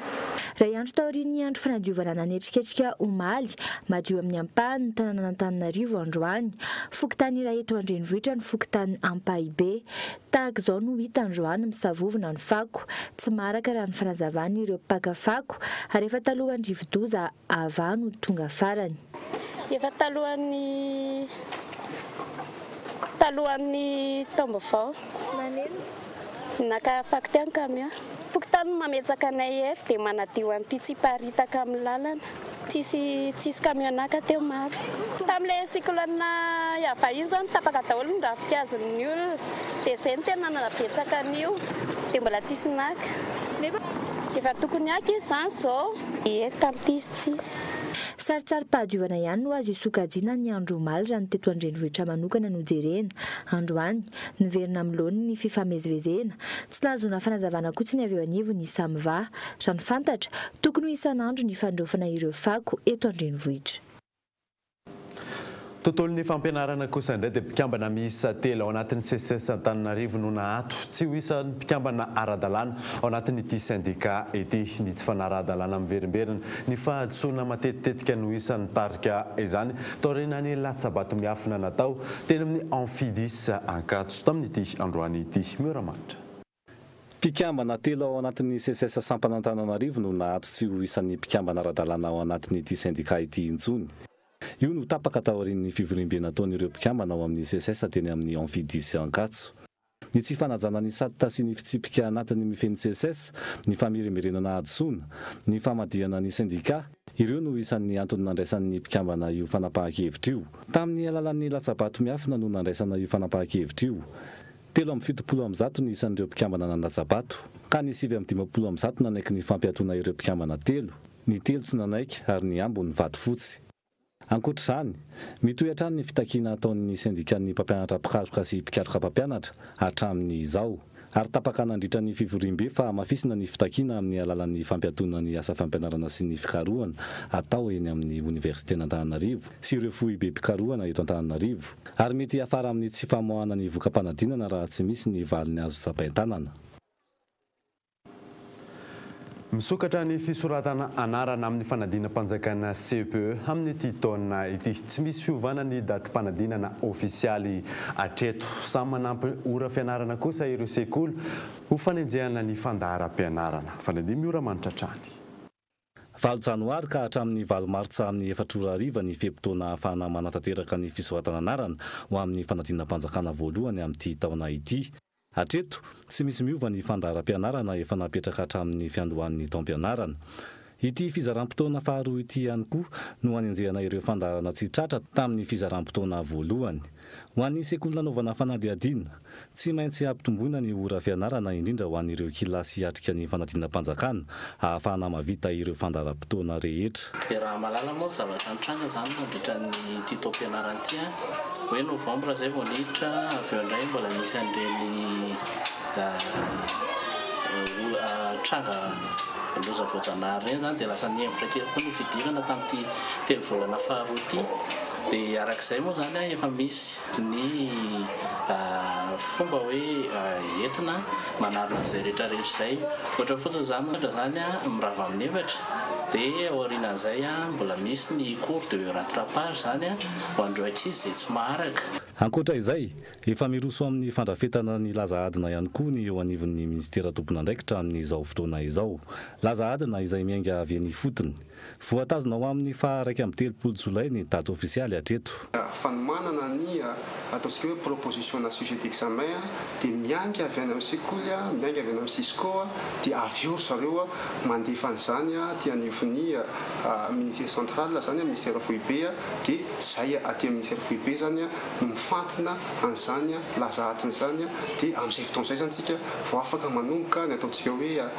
S9: Iray andro taorian'ny andro fanadiovana nanetriketrika omaly, madio amin'ny ampahany ny tanànan'Antananarivo androany. Fokontany iray eto an-drenivohitra ny fokontany Ampahibe. Tahaka izao no hita androany misavovona ny fako. Tsy maharaka raha ny fanazavan'ireo mpaka fako ary efa talohan'ny rivodoza Ava no tonga farany.
S14: Efa talohan'ny talohan'ny taom-baovao.
S13: Naneno?
S14: Naka fako teo ny camion. Fokontany no mametsaka anay eto dia manadio an'ity tsy hiparitaka amin'ny lalana. Tsisy tsisy camion naka teo maro. Tamin'ilay cyclone Ava iny izao nitapaka daholo ny ravinkazon'ny olona. Dia izay no tena nanabetsaka an'io. Dia mbola tsisy naka. Efa tokony haka izy izany izao. Ie, tamin'ity izy tsisy.
S9: Sarintsarim-pahadiovana ihany no azo isokajiana ny andro omaly raha ny teto an-drenivohitra manokana no jerena. Androany, niverina amin'ny laoniny ny fifamezivezena. Tsy nahazoana fanazavana koa tsy ny avy eo anivon'ny Samva. Raha ny fantatra, tokony ho isan'andro ny fandraofana ireo fako eto an-drenivohitra.
S6: Tontolon'ny fampianarana kosa indray dia mpikambana miisa telo ao anatin'ny Seces Antananarivo no naato tsy ho isan'ny mpikambana ara-dalàna ao anatin'ity sendika ity. Ny tsy fanaraha-dalàna miverimberina, ny fahadisoana matetitetika no isan'ny nitarika izany taorian'ny latsa-bato miafina natao teny amin'ny Amphidis Ankatso tamin'ity androany ity. Mioramanitra.
S15: Mpikambana telo ao anatin'ny Seces sampana Antananarivo no naato tsy ho isan'ny mpikambana ara-dalàna ao anatin'ity sendika ity intsony. Io no tapaka taorian'ny fivoriambe nataon'ireo mpikambana ao amin'ny Seces teny amin'ny Amphidis Ankatso. Ny tsy fanajana ny sata sy ny fitsipika anatiny mifehy ny Seces, ny famerimberenana hadisoana, ny famadihana ny sendika, ireo no isan'ny antony nandraisan'ny mpikambana io fanapahan-kevitra io. Tamin'ny alalan'ny latsa-bato miafina no nandraisana io fanapahan-kevitra io. 173 ny isan'ireo mpikambana nandatsa-bato, ka ny 159 nanaiky ny fampiatoana ireo mpikambana telo, ny telo tsy nanaiky ary ny ambiny vato fotsy. Ankoatra izany, mitohy hatrany ny fitakiana ataon'ny sendikan'ny mpampianatra mpikaroka sy mpikaroka mpampianatra hatramin'izao. Ary tapaka nandritra ny fivoriambe fa hamafisina ny fitakiana amin'ny alalan'ny fampiatoana ny asa fampianarana sy ny fikarohana atao eny amin'ny Oniversiten'Antananarivo sy ireo foibem-pikarohana eto Antananarivo. Ary mety hiafara amin'ny tsy famoahana ny voka-panadinana raha tsy misy ny valiny azo tsapain-tanana.
S6: Misokatra ny fisoratana anarana amin'ny fanadinam-panjakana CEPE amin'ity taona ity. Tsy misy fiovana ny datim-panadinana ofisialy hatreto. Samy manampy ora fianarana kosa ireo sekoly ho fanenjehana ny fandaharam-pianarana. Fanadin'ny ora manitra hatrany.
S15: Valo janoary ka hatramin'ny valo martsa amin'ny efatra ora hariva ny fe-potoana ahafahana manatanteraka ny fisoratana anarana ho amin'ny fanadinam-panjakana voalohany amin'ity taona ity. Hatreto, tsy misy miova ny fandaharam-pianarana efa napetraka hatramin'ny fiandohan'ny taom-pianarana. Ity fizaram-potoana faharoa ity ihany koa no hanenjehana ireo fandaharana tsy tratra tamin'ny fizaram-potoana voalohany. Ho an'ny sekoly nanaovana fanadihadiana, tsy maintsy hampitomboina ny ora fianarana indrindra ho an'ireo kilasy hiatrika ny fanadinam-panjakana ahafahana mahavita ireo fandaharam-potoana rehetra.
S1: Dia raha mahalala moa ny zavatra nitranga izany nandritra ny ity taom-pianarana ity an, hoe novembre izay vao niditra, avy eo indray mbola nisy an'ireny tranga loza voajanahary ireny izany dia lasa nihemotra kely koa ny fidirana tamin'ity telo volana faharoa ity. Dia araka izay moa izany an, efa misy ny fomba hoe entina manarina an'izay rehetra rehetra izay. Ohatra fotsiny izany ohatra izany an, mirava amin'ny efatra dia aorianan'izay an, mbola misy ny cours de rattrapage izany an, ho an'ireo ankizy izay tsy maharaka.
S15: Ankoatra izay, efa miroso amin'ny fandrafetana ny laza adina ihany koa ny eo anivon'ny minisitera tompon'andraikitra amin'izao fotoana izao. Laza adina izay miainga avy eny ifotony. Voatazona ho amin'ny faha 31 jolay ny daty ofisialy hatreto.
S2: Fanomanana ny ataontsika hoe proposition na sujet d'examen dia miainga avy any amin'ny sekoly, miainga avy any amin'ny Cisco dia avy eo ry zareo mandefa an'izany aty anivon'ny ministère central izany, ministère foibe dia izay aty amin'ny ministère foibe izany no mifantina an'izany laza adina izany dia amin'izay fotoana izay izany isika vao afaka manomboka ny ataontsika hoe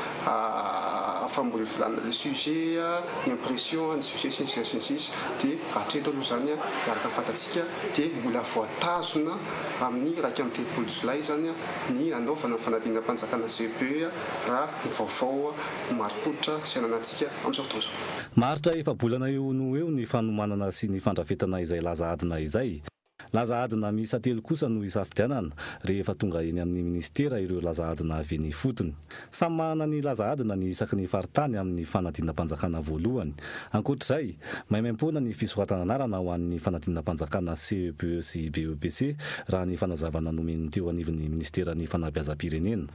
S2: famolivolana le sujet, ny impression, ny sujet sy ny sisa sy ny sisa dia hatreto aloha izany araka ny fantatsika dia mbola voatazona amin'ny 31 jolay izany ny hanaovana ny fanadinam-panjakana CEPE raha ny vaovao marim-pototra izay ananantsika amin'izao fotoana izao.
S15: Maharitra efa-bolana eo noho eo ny fanomanana sy ny fandrafetana izay laza adina izay. Laza adina miisa telo kosa no hisafidianana rehefa tonga eny amin'ny minisitera ireo laza adina avy eny ifotony. Samy manana ny laza adina ny isaky ny faritany amin'ny fanadinam-panjakana voalohany. Ankoatra izay, maimaimpoana ny fisoratana anarana ho an'ny fanadinam-panjakana CEPE sy BEPC raha ny fanazavana nomen'ny teo anivon'ny minisiteran'ny fanabeazam-pirenena.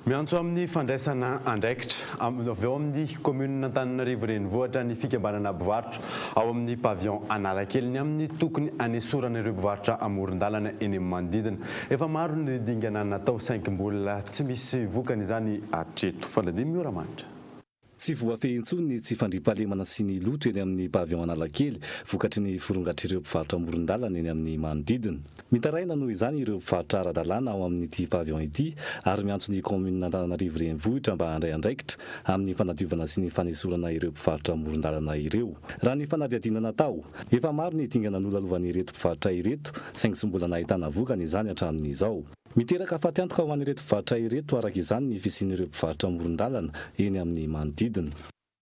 S6: Miantso amin'ny fandraisana andraikitra avy ao amin'ny kaominina Antananarivo Renivohitra ny fikambanana mpivarotra ao amin'ny pavillon Analakely ny amin'ny tokony hanesorana ireo mpivarotra amoron-dalana eny amin'ny manodidina. Efa maro ny dingana natao saingy mbola tsy misy vokany izany hatreto. Fanadino Mioramanitra.
S15: Tsy voafehy intsony ny tsy fandriampahalemana sy ny loto eny amin'ny pavillon Analakely vokatry ny firongatr'ireo mpivarotra amoron-dalana eny amin'ny manodidina. Mitaraina noho izany ireo mpivarotra ara-dalàna ao amin'ity pavillon ity ary miantso ny kaominina Antananarivo Renivohitra mba handray andraikitra amin'ny fanadiovana sy ny fanesorana ireo mpivarotra amoron-dalana ireo. Raha ny fanadihadiana natao, efa maro ny dingana nolalovan'ireto mpivarotra ireto saingy tsy mbola nahitana vokany izany hatramin'izao. Miteraka fatiantoka ho an'ireto mpivarotra ireto araka izany ny fisian'ireo mpivarotra amoron-dalana eny amin'ny manodidina.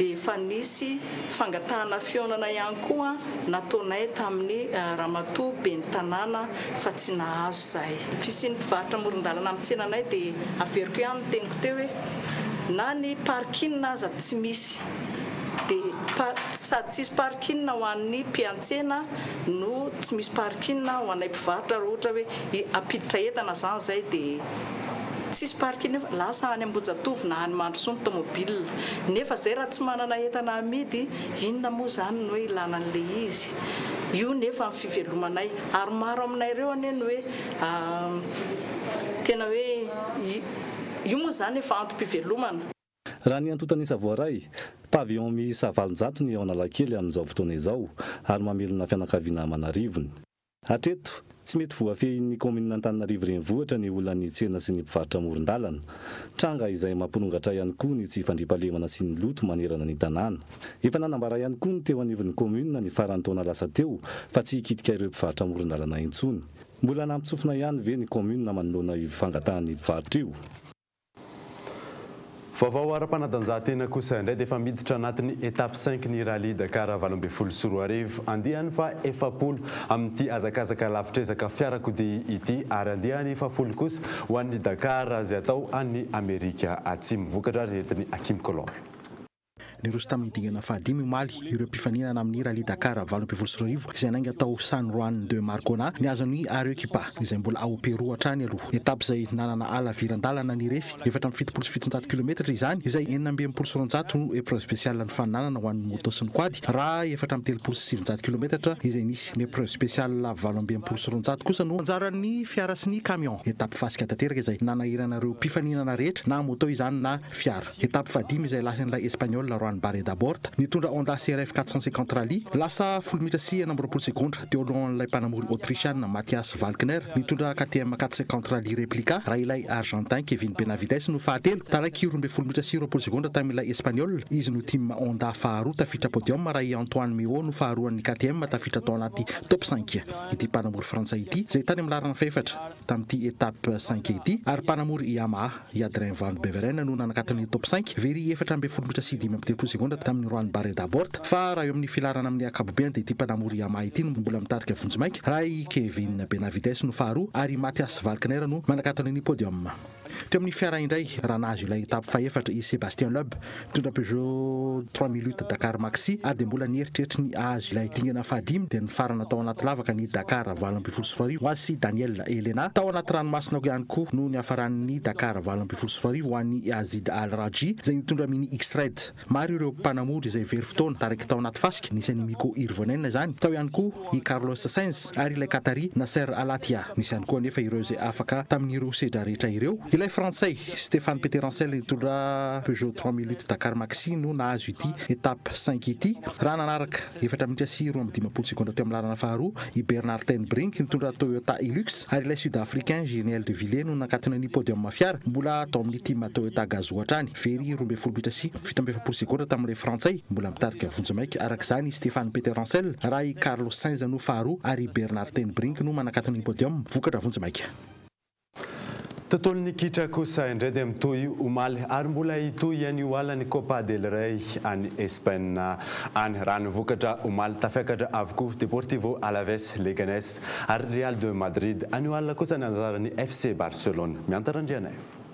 S3: Efa nisy fangatahana fihaonana ihany koa nataonay tamin'ny ramatoa ben'ny tanàna fa tsy nahazo izahay. Fisian'ny mpivarotra amoron-dalana amin'ny tsenanay dia averiko ihany ny teniko teo hoe na ny parking aza tsy misy dia sady tsisy parking ho an'ny mpiantsena no tsy misy parking ho anay mpivarotra raha ohatra hoe Hampiditra entana zany zay de tsisy parking nefa lasa any Ambohijatovo na any Mandrosoa ny tomobile nefa zay raha tsy manana entana amidy inona moa zany no hoe ilana an'le izy io nefa ny fivelomanay ary maro aminay reo anie no hoe tena hoe io moa zany efa antom-pivelomana.
S15: Raha ny antontan'isa voaray, pavillon miisa 800 ny ao Analakely amin'izao fotoana izao ary mamelona fianakaviana aman'arivony. Hatreto, Tsy mety voafehin'ny kaominina Antananarivo Renivohitra ny olan'ny tsena sy ny mpivarotra amoron-dalana. Tranga izay mampirongatra ihany koa ny tsy fandriampahalemana sy ny loto manerana ny tanàna. Efa nanambara ihany koa ny teo anivon'ny kaominina ny faran'ny taona lasa teo fa tsy hikitika ireo mpivarotra amoron-dalana intsony. Mbola nampitsofina ihany ve ny kaominina manoloana io fangatahan'ny mpivarotra io?
S6: Vaovao ara-panatanjahantena kosa indray dia efa miditra anatin'ny étape cinq ny Rallye Dakar 2018. Andiany faha 40 amin'ity hazakazaka lavitr'ezaka fiarakodia ity ary andiany faha folo kosa ho an'ny Dakar izay atao any Amerika Atsimo. Vokatra ary entin'i Hakim Color.
S4: Niroso tamin'ny dingana fahadimy omaly ireo mpifaninana amin'ny Rallye Dakar 2018 izay nainga tao San Juan de Marcona nihazo an'i Arequipa izay mbola ao Pérou hatrany aloha. Étape izay nanana halaviran-dalana nirefy 774 kilometatra izany izay 266 no épreuve spéciale nifaninanana ho an'ny moto sy ny quad raha 934 kilometatra izay nisy ny épreuve spéciale 268 kosa no anjaran'ny fiara sy ny camion. Étape fasika tanteraka izay nanahirana ireo mpifaninana rehetra na moto izany na fiara. Étape fahadimy izay lasan'ilay Espagnol Joan Barreda Bort nitondra Honda CRF 450 Rally lasa folo minitra sy 26 segondra teo alohan'ilay mpanamory Autrichian Matthias Walkner nitondra KTM 450 Rally Replica, raha ilay Argentin Kevin Benavides no fahatelo taraiky 12 minitra sy 20 segondra tamin'ilay Espagnol. Izy no team Honda faharoa tafiditra podium raha i Antoine Meo no faharoan'ny KTM tafiditra tao anaty top 5. Ity mpanamory frantsay ity izay tany amin'ny laharana fahefatra tamin'ity étape 5 ity ary mpanamory Yamaha i Adrien Van Beveren no nanakatona ny top 5, very 14 minitra sy 35 segondra tamin'ny Juan Barreda Bort. Fa raha eo amin'ny filaharana amin'ny ankapobeny dia ity mpanamory Yamaha ity no mbola mitarika vonjimaika, raha i Kevin Benavides no faharoa ary i Matthias Walkner no manakatona ny podium. Teo amin'ny fiara indray, raha nahazo ilay étape fahefatra i Sébastien Loeb, nitondra Peugeot 3008 Dakar Maxi ary dia mbola nieritreritry ny hahazo ilay dingana fahadimy dia nifarana tao anaty lavaka ny Dakar 2018 ho azy sy Daniel Elena. Tao anaty ranomasina ihany koa no niafaran'ny Dakar 2018 ho an'i Yazeed Al Rajhi izay nitondra Mini X-Raid. Maro ireo mpanamory izay very fotoana taraiky tao anaty fasika, nisy an'i Mikko Hirvonen izany, tao ihany koa i Carlos Sainz ary ilay Qatari Nasser Al-Attiyah. Nisy ihany koa anefa ireo izay afaka tamin'ireo sedra rehetra ireo. Ilay Frantsay, Stéphane Peterhansel nitondra Peugeot 3008 Dakar Maxi no nahazo ity étape cinq ity, raha nanaraka efatra minitra sy 52 segondra teo amin'ny laharana faharoa i Bernard Ten Brink nitondra Toyota Hilux ary ilay Sud-Africain Giniel de Villiers no nakatona ny podium fiara mbola tao amin'ny team Toyota Gazoo hatrany. Very 12 minitra sy 47 segondra tamin'ilay Frantsay mbola mitarika vonjimaika araka izany i Stéphane Peterhansel, raha i Carlos Sainz no faharoa ary i Bernard Ten Brink no manakatona ny podium vokatra vonjimaika.
S6: Tontolon'ny kitra kosa indray dia mitohy omaly ary mbola hitohy anio alina ny Copa del Rey any Espagne any. Raha ny vokatra omaly, tafiakatra avokoa Deportivo Alaves, Leganes ary Real de Madrid. Anio alina kosa ny anjaran'ny FC Barcelone. Miantara Andrianaivo.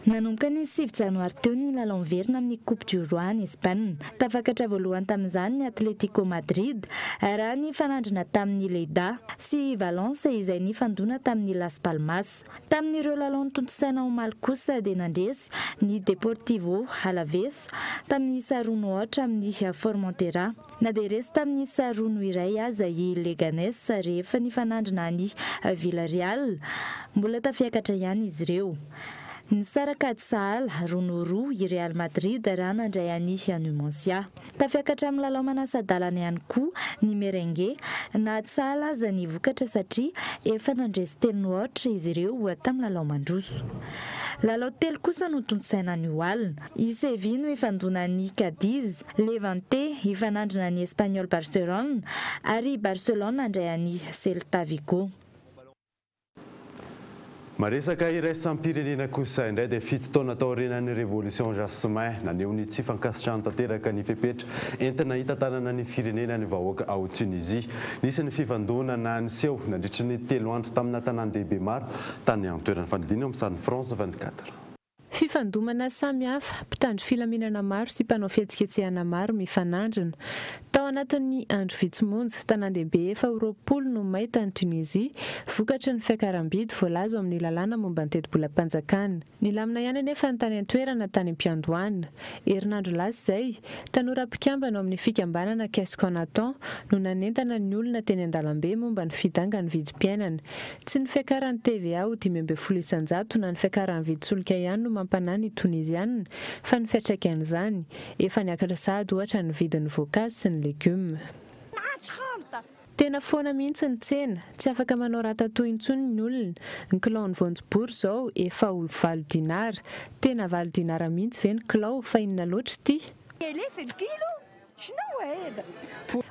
S9: Nanomboka ny 9 janoary teo ny lalao miverina amin'ny Coupe du Roi any Espagne. Tafakatra voalohany tamin'izany ny Atlético Madrid raha nifanandrina tamin'ny Lleida sy Valence izay nifandona tamin'ny Las Palmas. Tamin'ireo lalao notontosaina omaly kosa dia nandresy ny Deportivo Alaves tamin'ny isa 2-0 amin'ny Formentera. Na dia resy tamin'ny isa 2-1 aza i Leganes rehefa nifanandrina any Villarreal, mbola tafiakatra ihany izy ireo. Nisaraka ady sahala 2-2 i Real Madrid raha nandray an'i Numancia. Tafiakatra amin'ny lalao manasa-dalana ihany koa ny merengue na ady sahala aza ny vokatra satria efa nandresy 3-0 izy ireo tamin'ny lalao mandroso. Lalao telo kosa no tontosaina anio alina. I Seville no hifandona an'i Cadiz, Levante hifanandrina an'i Espanyol Barcelone ary i Barcelone handray an'i Celta Vigo.
S6: Maresaka iraisam-pirenena kosa indray dia 7 taona taorian'ny Révolution Jasmin, naneho ny tsy fankasitrahany tanteraka ny fepetra entina hitantanana ny firenena ny vahoaka ao Tunisie. Nisy ny fifandonana niseho nandritry ny 3 andro tamina tanàn-dehibe maro tany an-toerana. Fanadino amin'ny sarin'ny France 24.
S5: Fifandomana samihafa, mpitandro filaminana maro sy mpanao fihetsiketsehana maro mifanandrina. Tao anatin'ny andro vitsy monja, tanàn-dehibe efa ho 20 no may tany Tunisie, vokatry ny fiakaram-bidy voalaza ao amin'ny lalàna momba ny tetibolam-panjakana. Nilamina ihany anefa ny tany an-toerana tany am-piandohana. Herinandro lasa izay, tanora mpikambana ao amin'ny fikambanana Qu'est-ce qu'on attend no nanentana ny olona teny an-dalambe momba ny fidangan'ny vidim-piainana. Tsy ny fiakaran'ny TVA ho 15% na ny fiakaran'ny vidin-tsolika ihany no mampanahy ny Toniziana, fa ny fiantraikan'izany. Efa niakatra sahady ohatra ny vidin'ny voankazo sy ny legioma. Tena foana mihitsy ny tsena, tsy afaka manao ratatouille intsony ny olona, ny kilaon'ny voanjobory izao efa ho valo dinara, tena valo dinara mihitsy ve ny kilao fa inona loatra ity?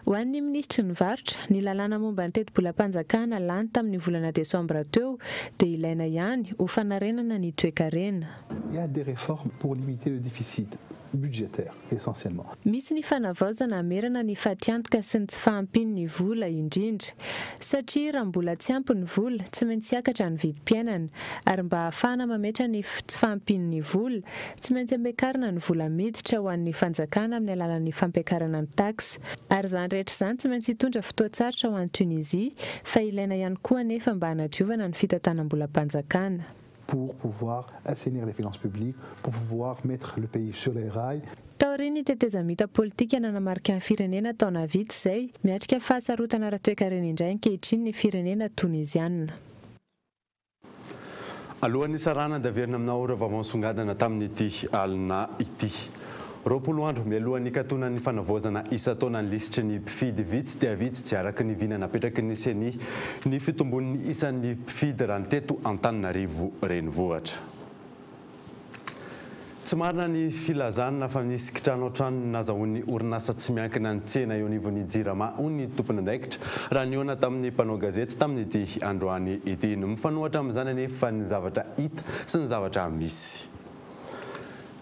S5: Ho an'ny minisitry ny varotra, ny lalàna momba ny tetibolam-panjakana lany tamin'ny volana desambra teo dia ilaina ihany ho fanarenana ny toekarena.
S11: Il y a des réformes pour limiter le déficit budgétaire essentiellement.
S5: Misy ny fanavaozana hamerana ny fatiantoka sy ny tsy fahampian'ny vola indrindra. Satria raha mbola tsy ampy ny vola, tsy maintsy hiakatra ny vidim-piainana. Ary mba hahafahana mametra ny tsy fahampian'ny vola, tsy maintsy ampiakarina ny vola miditra ho an'ny fanjakana amin'ny alalan'ny fampiakarana ny taxe. Ary izany rehetra izany tsy maintsy hitondra fotoan-tsarotra ho an'i Tunisie, fa ilaina ihany koa anefa mba hanadiovana ny fitantanam-bolam-panjakana.
S11: Pour pouvoir assainir les finances publiques, pour pouvoir mettre le pays sur les rails.
S5: Taorian'ny tetezamita politika nanamarika ny firenena taona vitsy izay, miatrika fahasarotana ara-toekarena indray ankehitriny ny firenena Toniziana.
S6: Alohan'ny hisarahana dia averina aminao ireo vaovao nisongadina tamin'ity alina ity. 20 andro mialohan'ny hikatonan'ny fanavaozana isan-taona ny lisitry ny mpifidy, vitsy dia vitsy tsy araka ny vina napetraky ny Ceni ny fitombon'ny isan'ny mpifidy raha ny teto Antananarivo renivohitra. Tsy marina ny filazana fa misy kitranoantrano nazahoan'ny orinasa tsy miankina ny tsena eo anivon'ny Jirama, hoy ny tompon'andraikitra raha nihaona tamin'ny mpanao gazety tamin'ity androany ity. Ny mifanohitra amin'izany anefa ny zavatra hita sy ny zavatra misy.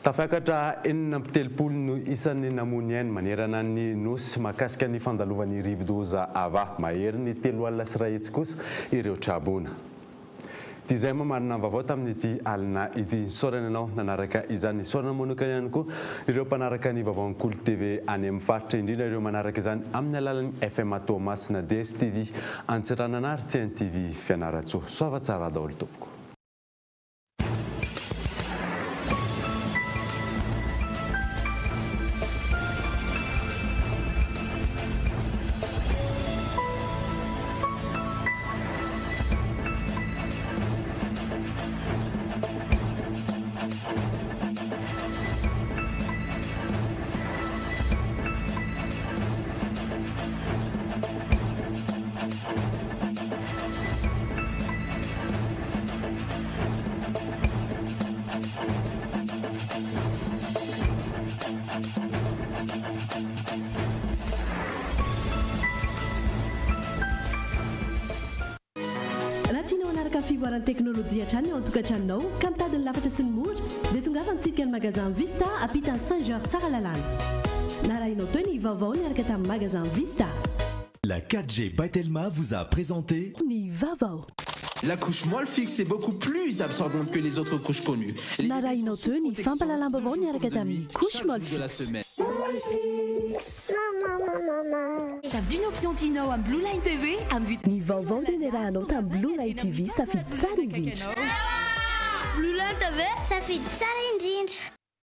S6: Tafiakatra 36 no isan'ny namoy ny ainy manerana ny Nosy mahakasika ny fandalovan'ny rivodoza Ava. Maherin'ny 130 kosa ireo traboina. Dia izay mamarana ny vaovao tamin'ity alina ity. Isaorana ianao nanaraka izany. Isaorana manokana ihany koa ireo mpanaraka ny vaovaon'ny Kolo TV any amin'ny faritra, indrindra ireo manaraka izany amin'ny alalan'ny FM Toamasina, DSTV Antsiranana ary TNTV Fianarantsoa. Soava tsara daholo tompoko.
S16: Raha tianao hanaraka ny fivoaran'ny teknolojia hatrany ao an-tokantranonao ka mitady ny lafatra sy ny mora dia tongava mitsidika ny magasin Vista ampitan'ny Saint Georges Tsaralalàna. Narahinao teo ny vaovao niaraka tamin'ny magasin Vista.
S17: La 4G by Telma vous a présenté.
S16: Ny vaovao.
S30: La couche Molfix est beaucoup plus absorbante que les autres couches connues.
S16: Narahinao teo ny fampahalalam-baovao niaraka tamin'ny couche Molfix.
S36: Safidio ny option tianao amin'ny Blue Line TV amin'ny vidiny.
S16: Ny vaovao dia niarahanao tamin'ny Blue Line TV safidy tsara indrindra.
S33: Blue Line TV safidy tsara indrindra.